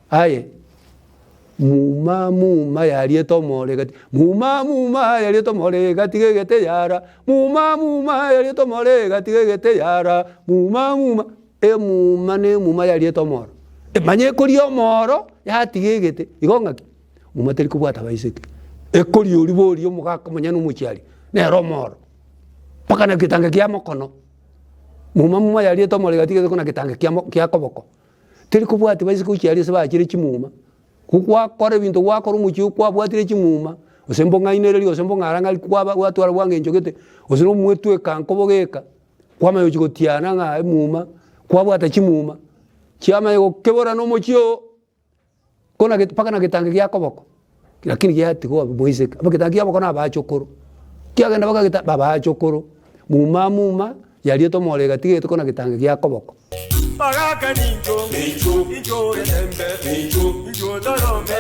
Aye, muma muma yariete omoro egati, muma muma yariete omoro egati gegete yara, muma muma yariete omoro egati gegete yara, muma muma, emuma na emuma yariete omoro. Manya ekoria omoro, yatiga egete, igo ng'aki? Muma teri kobwata abaiseke, ekoria oria boria omogaka omonyene omochiari, nere omoro, mpaka na egetange kia mokono. Muma muma yariete omoro egati egete kona getange kia mo kia koboko. Teri kobwatia baiseke gochia aria ase bachire chimuma, ko gwakora ebinto gwakora omochie oo kwabwatire chimuma, gose mbong'ainereria gose mbong'arang'ari kwaba gwatwara bwang'encho gete, gose na omwetweka nkobogeka, kwamanya gochia gotiana ng'a emuma, kwabwata chimuma, chiamanya gokebora na omochie oo. Kona get mpaka na getange gia koboko, lakini giatigwa moiseke, aba getange kia boko na abachokoro, kiagenda mpaka geta babachokoro, muma muma yariete omoro egatigete kona getange gia koboko. Bagaka nincho, nincho, nincho getembe, nincho, nincho torombe.